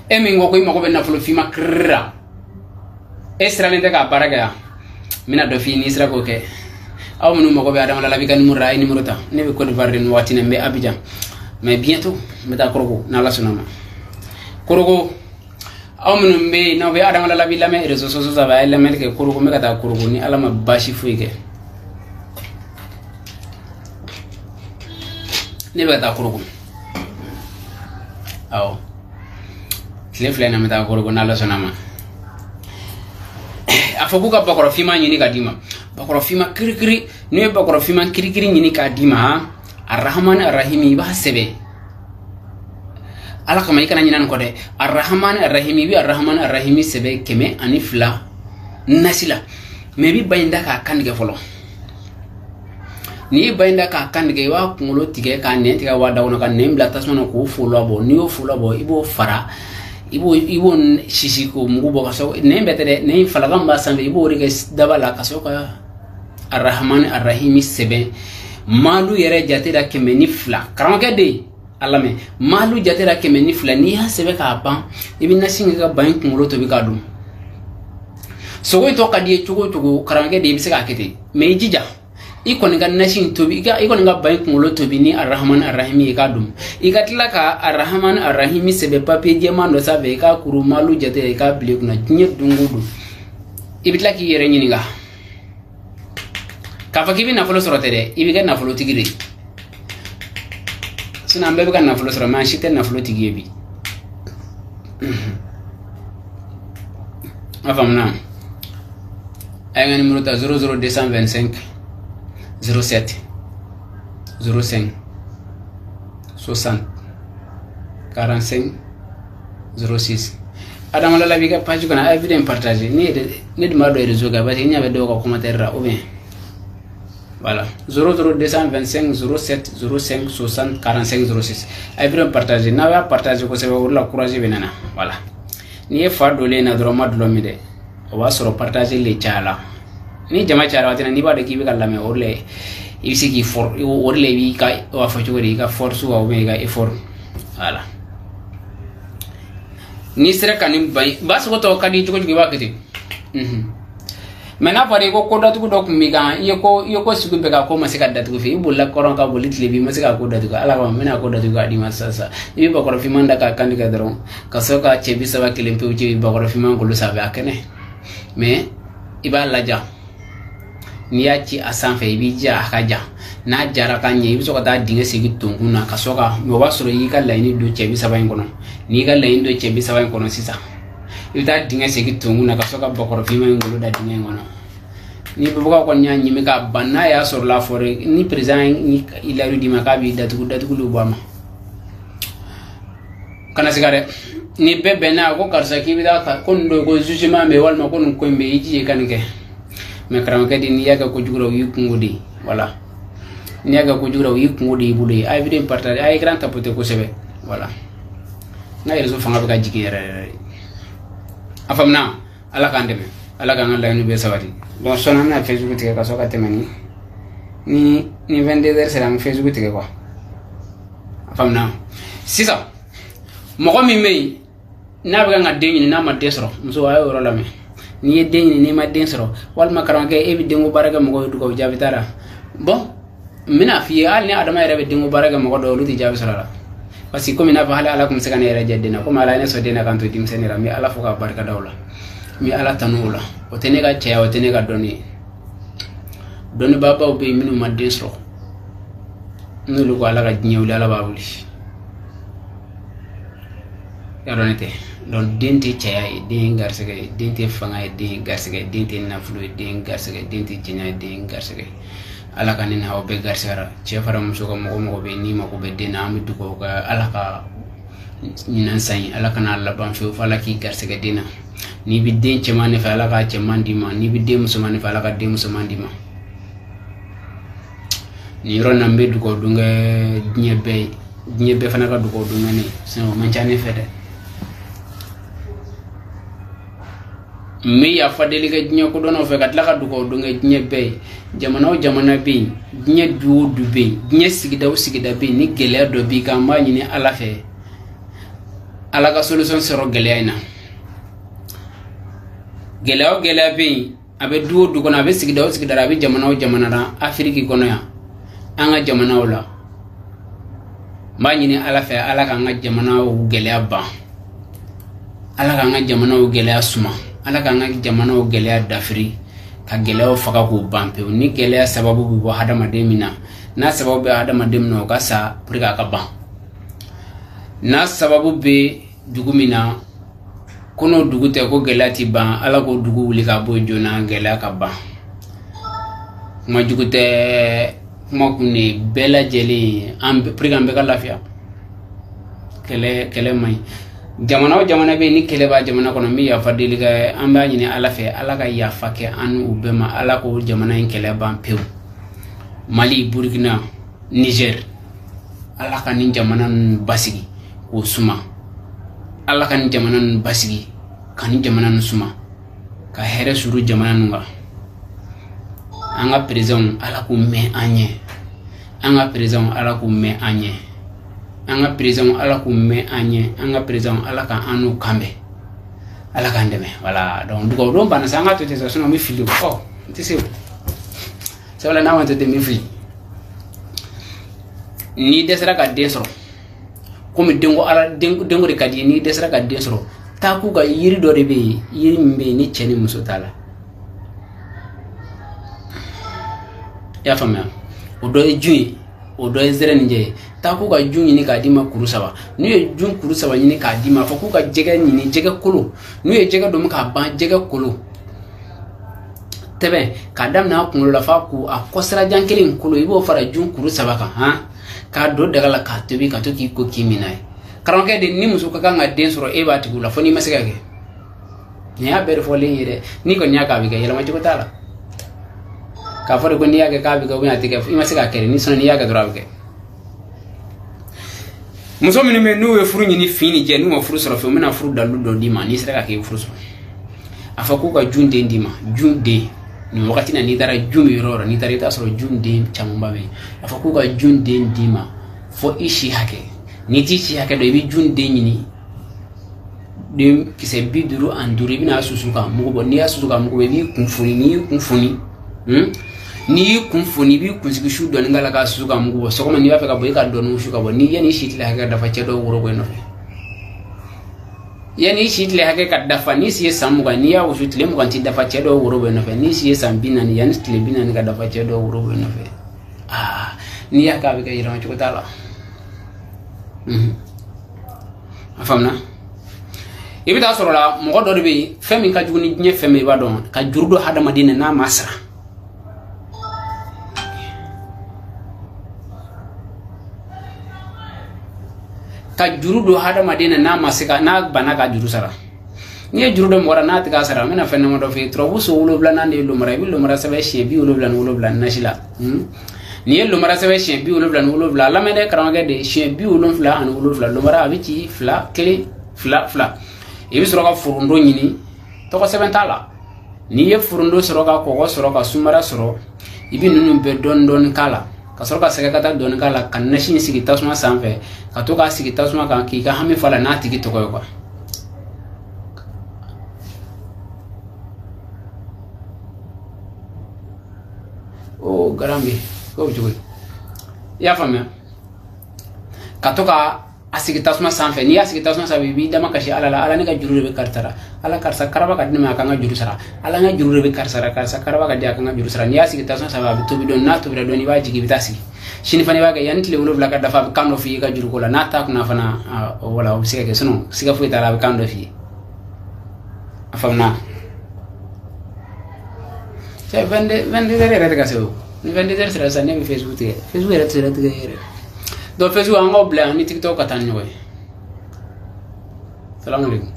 E min ko ko i mago bɛ nafolo finma kirira la, e sirannen tɛ k'a baara kɛ yan, n bɛna dɔ f'i ye n'i sera k'o kɛ. Aw minnu mago bɛ Adama Lalabi ka numéro la, a ye numéro ta. Ne bɛ Côte d'Ivoire de nin waati in na, n bɛ Abidjan, mais bientôt n bɛ taa Korhogo n'Ala sɔnna ma. Korhogo, aw minnu bɛ yen n'aw bɛ Adama Lalabi lamɛn réseaux sociaux sanfɛ, a ye lamɛnni kɛ Korhogo. N bɛ ka taa Korhogo ni Ala ma baasi foyi kɛ. Ne bɛ ka taa Korhogo, awɔ, tile 2 in na n bɛ taa Korhogo n'Ala sɔnna ma. A fɔ k'u ka bakɔrɔ finman ɲini ka d'i ma, bakɔrɔ finman kirikiri. N'u ye bakɔrɔ finman kirikiri ɲini k'a d'i ma, Arahamani Arahimi, i b'a sɛbɛn Ala kama, i kana ɲinɛ nin kɔ dɛ. Arahamani Arahimi, i bɛ Arahamani Arahimi sɛbɛn 102 nasi la, mais i bɛ ba in da k'a kan tigɛ fɔlɔ. N'i ye ba in da k'a kan tigɛ, i b'a kunkolo tigɛ k'a nɛn tigɛ ka bɔ a da kɔnɔ, ka nɛn bila tasuma na k'o folo bɔ. N'i y'o folo bɔ, i b'o fara, i b'o sisi k'o mugu bɔ, ka sɔrɔ nɛn bɛɛ tɛ dɛ, nɛn falaka min b'a sanfɛ, i b'o de kɛ daba la, ka sɔrɔ ka Arahamani Arahimi sɛbɛn maalu yɛrɛ jate la 102. Karamɔgɔkɛ den, a lamɛn, maalu jate la 102. N'i y'a sɛbɛn k'a ban, i bɛ nasi kɛ ka ba in kunkolo tobi k'a dun. Sogo in tɔ ka di i ye cogo o cogo, karamɔgɔkɛ den, i bɛ se k'a kɛ ten, mais i jija i kɔni ka nasi in tobi, i kɔni ka ba in kunkolo tobi ni Arahamani Arahimi ye k'a dun. I ka tila ka Arahamani Arahimi sɛbɛn papiye jɛman dɔ sanfɛ, i k'a kuru maalu jate, i k'a bila i kunna diɲɛ don o don. I bɛ tila k'i yɛrɛ ɲininka k'a fɔ k'i bɛ nafolo sɔrɔ tɛ dɛ, i bɛ kɛ nafolotigi de ye. Sinon an bɛɛ bɛ ka nafolo sɔrɔ, mais an si tɛ nafolotigi ye bi. A faamuna? A ye n ka numéro ta: 00 225 07 05 60 45 06. Adama Lalabi ka page kɔnɔ, a ye vidéo in partager. Ne yɛrɛ, ne dun b'a dɔn réseau kan, parce que n ɲɛ bɛ dɔw ka commentaire la, ou bien voilà, 00 225 07 05 60 45 06. A ye vidéo in partager. N'aw y'a partager kosɛbɛ, o de la courage bɛ na. Voilà, n'i ye fa donlen na dɔrɔn, ma dulɔ min dɛ, o b'a sɔrɔ partager le cayala. Ni jama cayara waati na, n'i b'a dɔn k'i bɛ ka lamɛn, o de la i bɛ se k'i for, o de la i b'i ka, o b'a fɔ cogo di, i ka force wa, ou bien i ka effort. Voilà, n'i sera ka nin ban, ba sogo tɔ ka di cogo cogo, i b'a kɛ ten. Mais n'a fɔra i ko ko datugu dɔ tun b'i kan, i ye ko sugu bɛɛ ka ko ma se ka datugu fɛ, i bolila kɔrɔn ka boli tile bi, i ma se ka ko datugu, Ala kama, n bɛna ko datugu k'a d'i ma sisan sisan. I bɛ bakɔrɔ finman da k'a kan tigɛ dɔrɔn, ka sɔrɔ ka cɛ 30 kelen pewu ci bakɔrɔ finman golo sanfɛ, a kɛnɛ, mais i b'a laja. N'i y'a ci a sanfɛ, i b'i jija a ka ja. N'a jara ka ɲɛ, i bɛ sɔrɔ ka taa dingɛ segin tonkun na, ka sɔrɔ ka, mais o b'a sɔrɔ i y'i ka laɲini don cɛ 30 in kɔnɔ. N'i y'i ka laɲini don cɛ 30 in kɔnɔ sisan, i bɛ taa dingɛ segin tonkun na, ka sɔrɔ ka bakɔrɔ finman in golo da dingɛ in kɔnɔ. Ni babaga kɔni y'a ɲimi k'a ban, n'a y'a sɔrɔ la fɔra ni président i layidu d'i ma k'a b'i datugu, datuguli bɔ a ma, kana siga dɛ. Ni bɛɛ bɛnna ko karisa k'i bɛ taa ko nin don, ko jugement bɛ yen, walima ko nin ko in bɛ yen, i jija i ka nin kɛ. Mais karamɔgɔkɛ den, n'i y'a kɛ kojugu la, o y'i kungo de ye. Voilà, n'i y'a kɛ kojugu la, o y'i kungo de y'i bolo ye. A ye vidéo in partager, a ye écran tapoter kosɛbɛ. Voilà, n ka réseau fanga bɛ ka jigin yɛrɛ yɛrɛ. A faamuna? Ala k'an dɛmɛ, Ala k'an ka laɲiniw bɛɛ sabati. Donc sɔɔni an bɛna Facebook tigɛ, ka sɔrɔ ka tɛmɛ ni 22 heures sera, an bɛ Facebook tigɛ quoi. A faamuna? Sisan mɔgɔ min bɛ yen n'a bɛ kan ka den ɲini, n'a ma den sɔrɔ, muso, a y'o yɔrɔ lamɛn. N'i ye den ɲini, n'i ma den sɔrɔ, walima karamɔgɔkɛ, e bɛ denko baara kɛ mɔgɔw ye, dugawu jaabi t'a la. Bon, n bɛna f'i ye, hali ni Adama yɛrɛ bɛ denko baara kɛ mɔgɔ dɔw, olu tɛ jaabi sɔrɔ a la, parce que komi n'a fɔ hali Ala tun bɛ se ka ne yɛrɛ jɛ den na, komi Ala ye ne sɔn den na k'an to denmisɛnnin la, n bɛ Ala fo k'a barika da o la, n bɛ Ala tanu o la. O tɛ ne ka cɛya, o tɛ ne ka dɔnni ye. Dɔnnibaabaw bɛ yen minnu ma den sɔrɔ, n'olu ko Ala ka diɲɛ wuli, Ala b'a wuli. Yɔrɔ ne tɛ. Donc den tɛ cɛya ye, den ye garisɛgɛ ye. Den tɛ fanga ye, den ye garisɛgɛ ye. Den tɛ nafolo ye, den ye garisɛgɛ ye. Den tɛ jɛnya ye, den ye garisɛgɛ ye. Ala ka ne n'aw bɛɛ garisɛgɛra, cɛ fara muso kan. Mɔgɔ mɔgɔ bɛ yen n'i mako bɛ den na, an bɛ dugawu kɛ Ala ka ɲinan san ye, Ala kana laban fiyewu, fo Ala k'i garisɛgɛ den na. N'i bɛ den cɛman de fɛ, Ala k'a cɛman d'i ma. N'i bɛ den musoman de fɛ, Ala ka den musoman d'i ma. Nin yɔrɔ in na, n bɛ dugawu don kɛ diɲɛ bɛɛ ye, diɲɛ bɛɛ fana ka dugawu don kɛ ne ye, sinon o man ca ne fɛ dɛ. N bɛ yafa deli kɛ diɲɛ kodɔnnaw fɛ, ka tila ka dugawu don kɛ diɲɛ bɛɛ ye. Jamana o jamana bɛ yen, diɲɛ du o du bɛ yen, diɲɛ sigida o sigida bɛ yen, ni gɛlɛya dɔ b'i kan, n b'a ɲini Ala fɛ. Ala ka solution sɔrɔ gɛlɛya in na. Gɛlɛya o gɛlɛya bɛ yen, a bɛ du o du kɔnɔ, a bɛ sigida o sigida la, a bɛ jamana o jamana la, Afiriki kɔnɔ yan, an ka jamanaw la, n b'a ɲini Ala fɛ, Ala k'an ka jamanaw gɛlɛya ban, Ala k'an ka jamanaw gɛlɛya suma, Ala k'an ka jamanaw gɛlɛya dafiri, ka gɛlɛyaw faga k'u ban pewu. Ni gɛlɛya sababu bɛ bɔ hadamaden min na, n'a sababu bɛ hadamaden min na, o ka sa pour que a ka ban. N'a sababu bɛ dugu min na, ko n'o dugu tɛ ko gɛlɛya ti ban, Ala k'o dugu wuli ka bɔ joona, gɛlɛya ka ban. Kuma jugu tɛ, kuma kun de bɛɛ lajɛlen an pour que an bɛɛ ka lafiya. Kɛlɛ, kɛlɛ man ɲi. Jamana o jamana bɛ yen ni kɛlɛ b'a jamana kɔnɔ, n bɛ yafa deli kɛ, an b'a ɲini Ala fɛ, Ala ka yafa kɛ an n'u bɛɛ ma, Ala k'o jamana in kɛlɛ ban pewu. Mali, Burukina, Niger, Ala ka nin jamana ninnu basigi k'o suma. Ala ka nin jamana ninnu basigi ka nin jamana ninnu suma, ka hɛrɛ suru jamana ninnu kan. An ka perezanw, Ala k'u mɛn an ɲɛ. An ka perezanw, Ala k'u mɛn an ɲɛ. An ka perezanw, Ala k'u mɛn an ɲɛ. An ka perezanw, Ala ka an n'u kanbɛn, Ala k'an dɛmɛ. Voilà, donc dugawu don banna sa, an ka to ten sa, sinon n bɛ fili o. Ɔ, n tɛ se o, sabula n'a ma to ten, n bɛ fili. N'i dɛsɛra ka den sɔrɔ, komi denko Ala denko de ka di ye, n'i dɛsɛra ka den sɔrɔ, taa k'u ka yiri dɔ de bɛ yen, yiri min bɛ yen ni cɛ ni muso t'a la, i y'a faamuya? O dɔ ye jun ye, o dɔ ye zɛrɛninjɛ ye. Taa k'u ka jun ɲini k'a d'i ma kuru saba. N'u ye jun kuru saba ɲini k'a d'i ma, a fɔ k'u ka jɛgɛ ɲini, jɛgɛ kolo. N'u ye jɛgɛ dɔn k'a ban, jɛgɛ kolo tɛbɛn k'a daminɛ a kunkolo la f'a k'u a kɔsirajan kelen kolo, i b'o fara jun kuru saba kan, han, k'a don daga la k'a tobi, ka to k'i ko k'i min n'a ye. Karamɔgɔkɛ de, ni muso ka kan ka den sɔrɔ, e b'a tigiw la fo n'i ma se ka kɛ. Nin y'a bɛɛ de fɔlen ye dɛ. N'i kɔni y'a kɛ, a bɛ kɛ, yɛlɛma cogo t'a la. K'a fɔ de ko n'i y'a kɛ k'a bɛ kɛ, a tɛ kɛ, i ma se k'a kɛ. Ni sɔnna, n'i y'a kɛ dɔrɔn, a bɛ kɛ. Muso minnu bɛ yen n'u ye furu ɲini fin ni jɛ, n'u ma furu sɔrɔ fiyewu, n bɛna furu dalilu dɔ d'i ma. N'i sera ka kɛ, i bɛ furu sɔrɔ. A fɔ k'u ka jun den d'i ma. Jun den, nin wagati na, n'i taara jun bɛ yɔrɔ o yɔrɔ, n'i taara i bɛ taa sɔrɔ jun den camanba bɛ yen. A fɔ k'u ka jun den d'i ma fo i si hakɛ. N'i t'i si hakɛ dɔn, i bɛ jun den ɲini, den kisɛ 55, i bɛna susu k'a mugu bɔ. N'i y'a susu k'a mugu bɔ, i b'i kun foni. N'i y'i kun foni, n'i y'i kun foni, i b'i kunsigi su dɔɔni k'a la k'a susu k'a mugu bɔ. Sɔgɔma, n'i b'a fɛ ka bɔ, i ka dɔɔni wusu ka bɔ. Ni yanni i si tile hakɛ ka dafa, cɛ dɔw woro bɔ i nɔfɛ. Yanni i si tile hakɛ ka dafa, n'i si ye san 20, n'i y'a wusu, tile 20 ti dafa, cɛ dɔw woro bɔ i nɔfɛ. N'i si ye san 40, yanni tile 40 ka dafa, cɛ dɔw woro bɔ i nɔfɛ. Aa, n'i y'a kɛ, a bɛ kɛ, yɛlɛma cogo t'a la. A faamuna? I bɛ taa sɔrɔ la, mɔgɔ dɔ de bɛ yen, fɛn min ka jugu ni diɲɛ fɛn min, i b'a dɔn, ka juru don hadamaden na n'a ma sara. Ka juru don hadamaden na n'a ma se ka, n'a banna ka juru sara. N'i ye juru don mɔgɔ la n'a tɛ k'a sara, n bɛna fɛn damadɔ f'i ye. Turabu so wolonwulanan de ye lomara. I bɛ lomara sɛbɛn siɲɛ 77 nasi la. N'i ye lomara sɛbɛn siɲɛ 77, a lamɛn dɛ, karamɔgɔkɛ de, siɲɛ 77 lomara, a bɛ ci fila kelen fila fila. I bɛ sɔrɔ ka forondo ɲini, tɔgɔ sɛbɛn t'a la. N'i ye forondo sɔrɔ, ka kɔgɔ sɔrɔ, ka sumara sɔrɔ, i bɛ ninnu bɛɛ dɔɔni dɔɔni k'a la, ka sɔrɔ ka sɛgɛkata dɔɔni k'a la, ka nasi in sigi tasuma sanfɛ, ka to k'a sigi tasuma kan, k'i ka hami f'a la n'a tigi tɔgɔ ye quoi. O garan bɛ k'o bɛ cogo di? I y'a faamuya? Ka to ka a sigi tasuma sanfɛ. N'i y'a sigi tasuma sanfɛ, i b'i dama kasi Ala la. Ala, ne ka juru de bɛ karisa la. Ala, karisa karaba ka di ne ma, a kan ka juru sara. Ala, n ka juru de bɛ karisa la. Karisa karaba ka di, a kan ka juru sara. N'i y'a sigi tasuma sanfɛ, a bɛ tobi dɔɔni. N'a tobira dɔɔni, i b'a jigin, i bɛ taa sigi. Sini fana i b'a kɛ. Yanni tile 7 ka dafa, a bɛ kan dɔ f'i ye i ka juruko la. N'a t'a kunna fana, wala o bɛ se ka kɛ, sinon siga foyi t'a la, a bɛ kan dɔ f'i ye. A faamuna? Cɛ, 22 heures yɛrɛ tɛ ka se o. Ni 22 heures sera sisan, ne bɛ Facebook tigɛ. Facebook yɛrɛ tɛ se ka tigɛ yɛrɛ. Donc Facebook, an k'aw bila yan ni TikTok ka taa ni ɲɔgɔn ye. Salamu aleykum.